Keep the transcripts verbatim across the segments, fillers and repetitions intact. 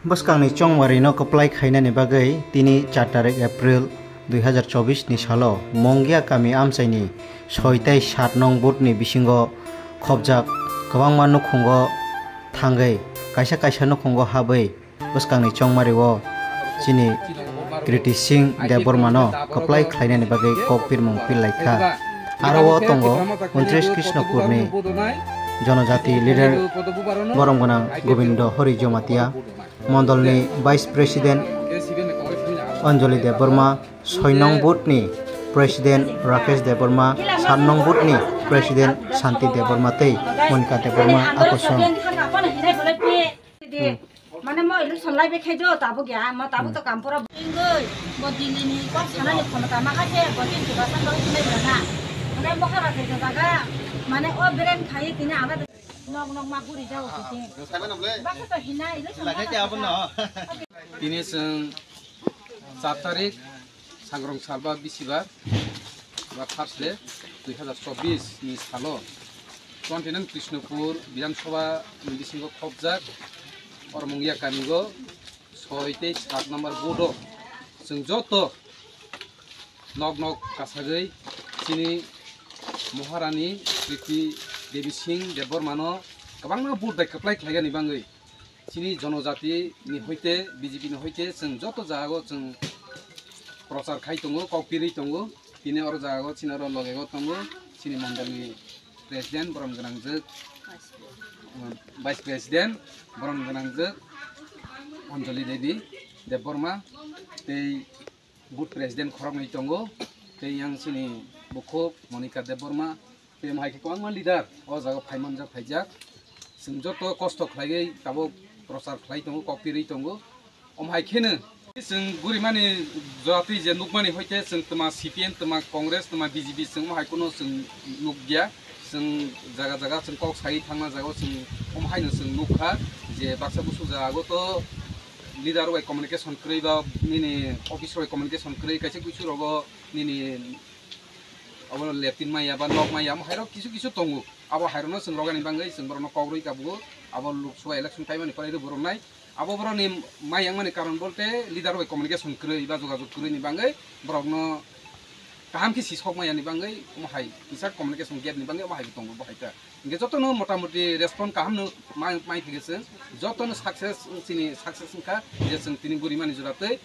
Bwskangni chongmarino kwplai khainani bagwi tini char tarik April dui hazar chobbish ni salo Mongia kami amchaini soi tei sat nong booth ni bisingo khopjak kwbangma nukhungo thangwi kaisa kaisa nukhungo habwi bwskangni chongmario chini Kriti Singh Debbarmano kwplai khlainani bagwi kok pirmung pirlaikha. Aro o tongo untris Krishnopurni jonojati leader borom gwnang Gobindo Hari Jamatia, mondolni Vice President Anjali Debbarma, soi nong booth ni President Rakesh Debbarma, sat nong booth ni President Santi Debbarma tei Monika Debbarma akosong. Mane mo election lai be khejo, tabuk ya, mo tabuk to kam pura. Ingoi, bo Delhi ni kok sana ni khomota ma kha se, bo tin kiba san doi sinai bela na. Mane mo kha ba se jaga, mane o beren khai tini ala nok nok ma guri jao tini. Baksa to hina election lai khe abo no. Tini chwng char tarik, Sangrong salba bisibar, ba Thursday, dui hazar chobbish ni salo, twenty nine Krishnopur Bidhan Sabha ni bisingo khopjak, Ormungya kamigo soi tei sat number booth o chwng joto nok nok kasagwi chini Maharani Kriti Devi Singh Debbarmano kwbangma booth bai kwplai khlaigani bagwi. Chini jonojati ni hoite, B J P ni hoite chwng joto jagao chwng prochar khai tongo, kok pirwi tongo. Tini oro jagao chini oro logego tongo chini mondolni president borom gwnangjwk, vice president borom gwnangjwk Anjali Devi Debbarma tei booth president khoroknwi tongo, tei yang chini bukhuk Monika Debbarma, tei omo hai khe kwbangma leader o jaga phai manjak, phaijak. Chwng joto kosto khlaiwi tabuk prochar khlai tongo, kok pirwi tongo. Omo hai kheno chwng gurimani jatwi je nukmani hoite chwng twma C P M, twma Congress, twma B J P chwng omo hai kheno chwng nukya. Chwng jaga jaga chwng kok sai thangna jagao chwng omo haino chwng nukha je baksa busu jagao to leader bai communication kwrwi ba nini office bai communication kwrwi, kaisa kuisu rogo nini abo lepin maya ba nok maya, amo hairok kisu kisu tongo. Abo hairokno chwng rogani bagwi chwng borokno kok rwi kabugo. Abo Lok Sabha election time ni pore rw borok nai. Abo borokni mai yang mani karon bolte leader bai communication kwrwi ba jogajog kwrwi ni bagwi borokno kaham khe sisok maya ni bagwi omo hai kisa communication gap ni bagwi omo hai tongo bo hai ta. Hingke jotono motamoti respond kaham no mai, mai thige chwng, jotono success, chini success wngkha je chwng tini gurimani jora tei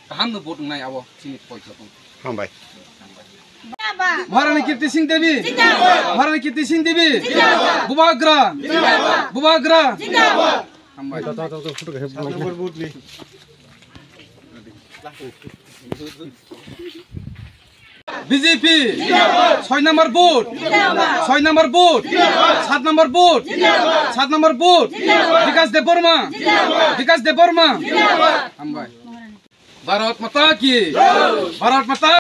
kaham no vote wngnai abo chini poito tong. Hambai. Maharani Kirti Singh Devi. Zindabad. Maharani Kirti Singh Devi. Zindabad. Bubagra. Zindabad. Bubagra. Zindabad. Hambai. B J P, soi number booth, soi number booth, sat number booth, sat number booth, Bikash Debbarma, Bikash Debbarma. Hambai. Bharat Mata ki, Bharat Mata.